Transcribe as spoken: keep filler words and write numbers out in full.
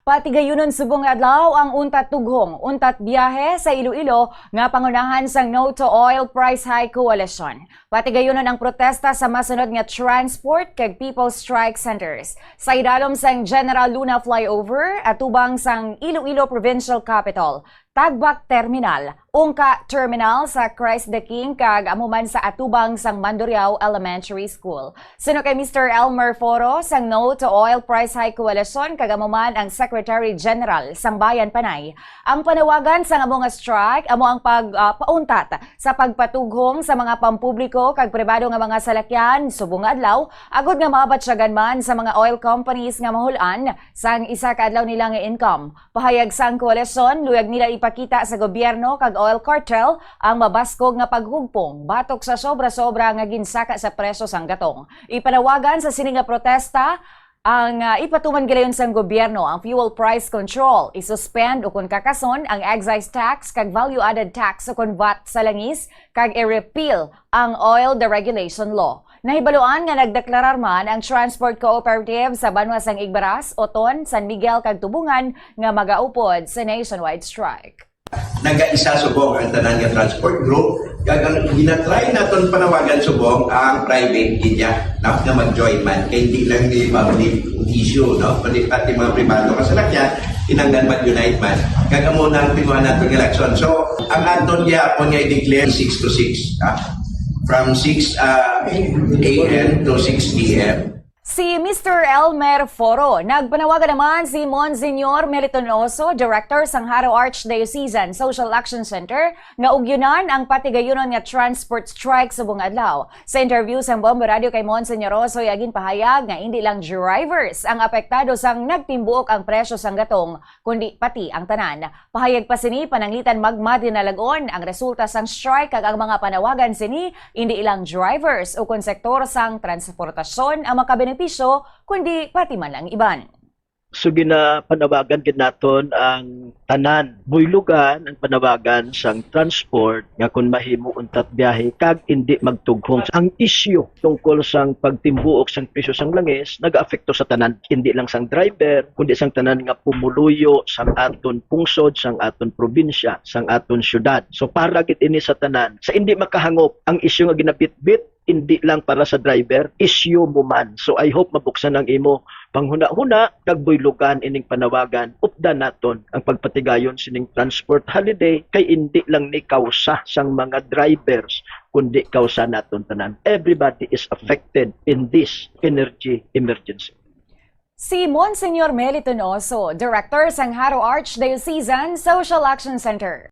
Patigayunon subong nga adlaw ang untat tughong, untat biyahe sa Iloilo nga pangunahan sang No to Oil Price Hike Coalition. Patigayunon ang protesta sa masunod nga transport kag people strike centers. Sa idalom sang General Luna Flyover, atubang sang Iloilo Provincial Capitol, Tagbak Terminal, ungka terminal sa Christ the King kag amo man sa atubang sang Mandurriao Elementary School. Suno kay Mister Elmer Foro sang No to Oil Price Hike Coalition kag amo man ang Secretary General sang Bayan Panay, ang panawagan sang amo nga strike amo ang pag, ah, pauntat sa pagpatughong sa mga pampubliko kag pribado nga mga salakyan subong nga adlaw, agod nga mabatyagan man sa mga oil companies nga mahul-an sang isa ka adlaw nila nga income. Pahayag sang koalisyon, luyag nila ipakita sa gobyerno kag oil cartel ang mabaskog nga paghugpong batok sa sobra-sobra nga ginsaka sa presyo sang gatong. Ipanawagan sa sini nga protesta ang, ah, ipatuman gilayon sang gobyerno ang fuel price control, isuspend ukon kakason ang excise tax kag value-added tax ukon vat sa langis, kag i-repeal ang oil deregulation law. Nahibaluan nga nagdeklarar man ang transport cooperative sa banwa sang Igbaras, Oton, San Miguel, kag Tubungan nga magaupod sa nationwide strike. Nagaisa subong ang tanan nga transport group, kag ang ginatry naton panawagan subong ang private media, no, nga mag-join man, kay hindi lang ni public issue, no, kundi pati mga pribado nga salakyan, kinahanglan mag-unite man. Kag amo na ang tinguhan naton nga election. So, ang aton gihapon nga i-declare six to six, ha? From six, ah, A M to six P M. Si Mister Elmer Foro. Nagpanawagan naman si Monsignor Meliton Oso, Director sang Jaro Archdiocesan Social Action Center, nga ugyunan ang patigayunon nga transport strike subong adlaw. Sa interview sang Bombo Radio kay Monsignor Oso, iya ginpahayag nga indi lang drivers ang apektado sang nagtimbuok ang presyo sang gatong, kundi pati ang tanan. Pahayag pa sini, pananglitan magmadinalag-on ang resulta sang strike kag ang mga panawagan sini indi ilang drivers ukon sektor sang transportasyon ang makabenepisyo, kundi pati man ang iban. So ginapanawagan gid naton ang tanan. Buylogan ang panawagan sang transport nga kon mahimo untat biyahe kag indi magtughong. Ang isyu tungkol sang pagtimbuok sang presyo sang langis nagaapekto sa tanan, indi lang sang driver kundi sang tanan nga pumuluyo sang aton pungsod, sang aton probinsya, sang aton syudad. So para gid ini sa tanan, sa indi makahangop ang isyu nga ginabitbit indi lang para sa driver, isyu mo man. So I hope mabuksan ang imo panghunahuna kag buylogan ining panawagan. Updan naton ang pagpatigayon sining transport holiday kay indi lang ni kausa sang mga drivers kundi kausa naton tanan. Everybody is affected in this energy emergency. Si Monsignor Meliton Oso, Director sang Jaro Archdiocesan Social Action Center.